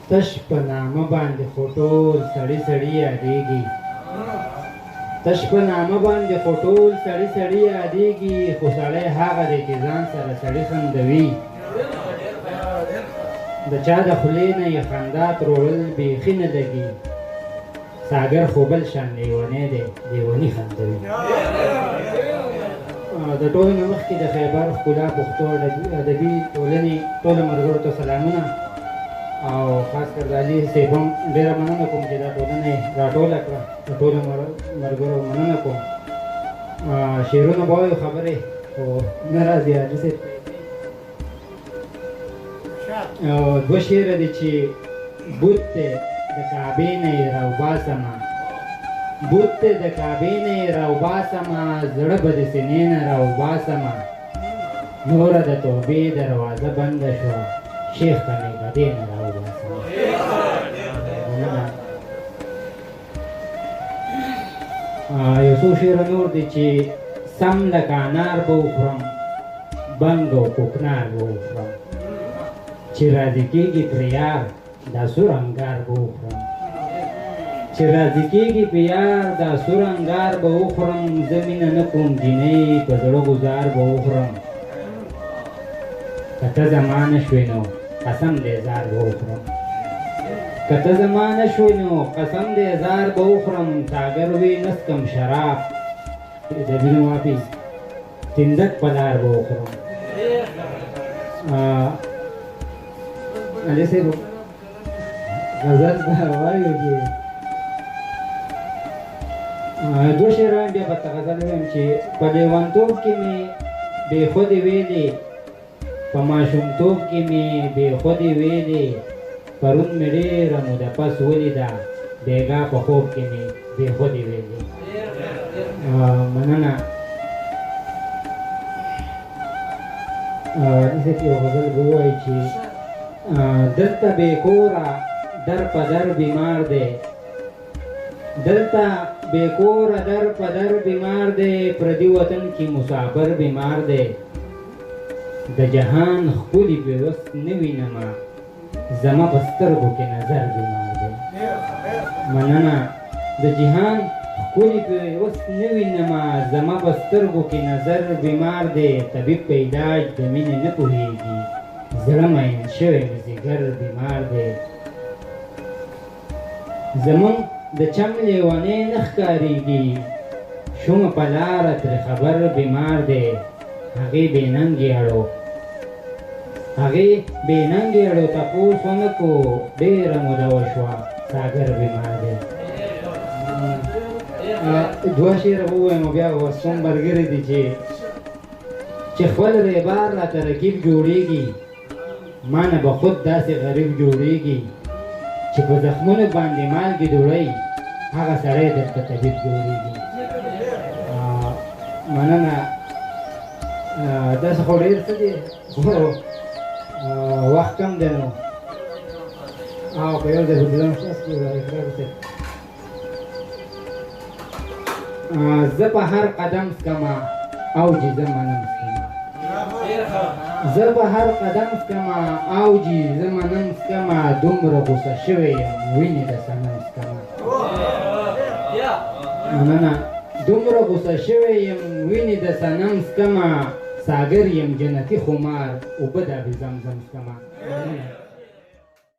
تش په نامه باندې خو ټول سړي سړي یادېږي، تش په نامه باندې خو ټول سړي سړي یادېږي، خو سړی هغه دی چې ځان سره سړي خندوي. د چا د خولې نه یې خندا تروړل بیخي نه لګي، ساګر خو بل شان لیونی دی، لیوني خندوي. د ټولو نه مخکې د خیبر ښکلا پښتو ادبي ټولنې ټولو ملګرو ته سلامونه، او خاص کر د علي صاحب هم ډېره مننه کوم چې دا ټولنه یې راټوله کړه. د ټولو ملګرو مننه کوم. شعرونه به وایو، خبرې خو نه راځي. علي صاحب دوه شعره دي چې بت دی د کعبې نه یې راوباسمه، بت دی د کعبې نه یې راوباسمه، زړه به د سینې نه راوباسمه، نوره د توبې دروازه بنده شوه، شیخ ته مې ګدې نه راوباسمه. مننه. یو څو شعره نور دي چې سم لکه انار به وخورم، بنګ او کوکنار به وخورم، چې راضي کېږي پرې یار دا سور انګار به وخورم، چې راضي کېږي په یار دا سور انګار به وخورم، زه مینه نه کوم جینۍ په زړه ګزار به وخورم، که ته زما نه شوې نو قسم دی زار به وخورم، که ته زما نه شوې نو قسم دی زار به وخورم، ساګر وي نه څکم شراب د وینو واپس تندک په لار به وخورم. علي صاحب غزل به وایو چې دوه شعره وایم، بیا به ته غزل ووایم. چې په لیونتوب کې مې بې خودې ویلې، په ماشومتوب کې مې بې خودې ویلې، پرون مې ډېره موده پس ولیده، بېګا په خوب کې مې بې خودې ویلې. مننه. علي صاحب یو غزل به ووایي چې دلته بې کوره در په در بیمار دی، دلته بې کوره در په در بیمار دی، پردي وطن کې مسافر بیمار دی، د جهان ښکلي پې اوس نه وینمه، زما په سترګو کې نظر بیمار دی. مننه. د جهان ښکلي پې اوس نه وینمه، زما په سترګو کې نظر بیمار دی، طبیب په علاج د مینې نه پوهېږي، زړه مین شوی مې ځیګر بیمار دی، زمونږ د چم لیونی نه ښکارېږي، شومه په لاره ترې خبر بیمار دی، هغې بې ننګې اړو، هغې بې ننګې اړو تپوس ونه کو، ډېره موده وشوه ساګر بیمار دی. دوه شعره ووایم او بیا اوس کوم ملګري دي چې خپل ریبار راته رقیب جوړېږي، ما نه به خود داسې غریب جوړېږي، چې په زخمونو باندې مالګې دوړی، هغه سړی درته طبیب جوړېږي. مننه. داسې خو ډېر څه دي خو وخت کم دی، نو او په یو ځای خو ځم ستاسو اقرار صاحب. زه په هر قدم څکمه او جي زه منم څکمه، زه په هر قدم څکمه او جي زه منم څکمه، دومره غوسه شوی یم وینې د صنم څکمه. مننه. دومره غوسه شوی یم وینې د صنم څکمه، ساګر یم جنتي خمار اوبه د ابي زمزم څکمه. مننه.